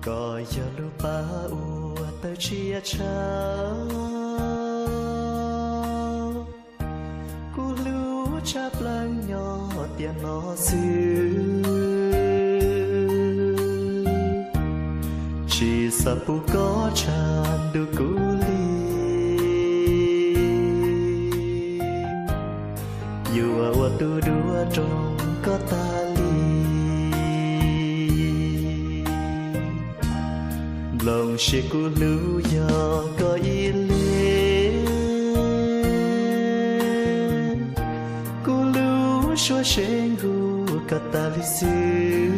Koj yog lub pab uas tawv tshiab tshaj, kuv hlub tshaj plaws nyob tiam no xwb. Tsis xav pub koj tshaj ntuj kuv li, yuav ua tus duab roog koj tas li. Nplooj siab kuv hlub yog koj ib leeg, kuv lub suab seb nkuj koj tas li xwb.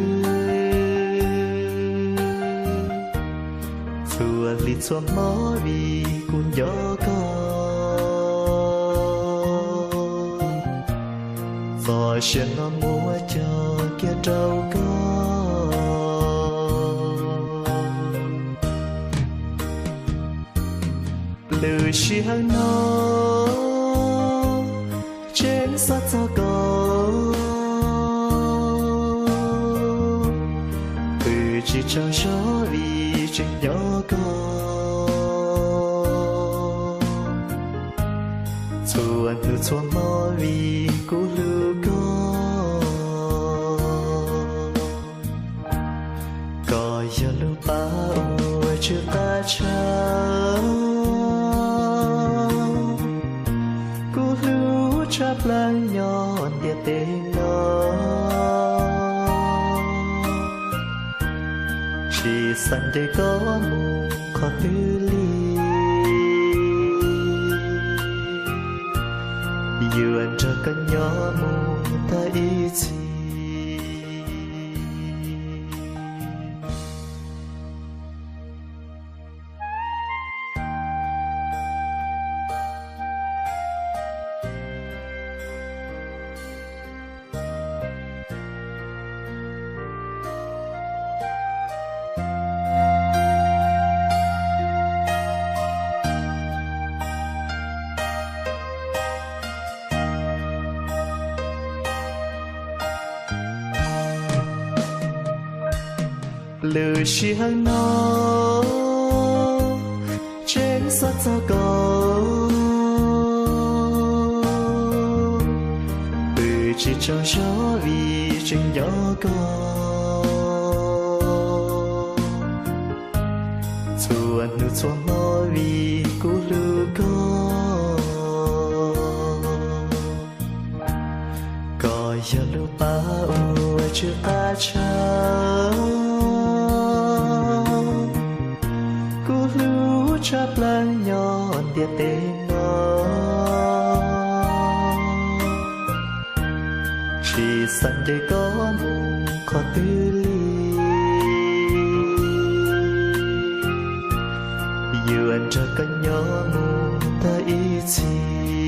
Txhua hli txhua hmo vim kuv nco koj, txoj sia no muab cog kiag rau koj. Lub sij hawm no tseem xav txog koj, pw tsis tsaug zog vim tseem nco koj. Txhua hnub txhua hmo vim kuv hlub koj. Koj yog lub pab uas tsw qab tshaj, kuv hlub tshaj plaws nyob ntiaj teb no. Tsis xav ncaim koj mus qhov twg li, yuav nrog koj nyob mus tag ib txhis. Lub sij hawm no tseem xav txog koj, pw tsis tsaug zog vim tseem nco koj. Txhua hnub txhua hmo vim kuv hlub koj. Koj yog lub pab uas tsw qab tshaj, kuv hlub tshaj plaws nyob ntiaj teb no. Tsis xav ncaim koj mus qhov twg li, yuav nrog koj nyob mus tag ib txhis.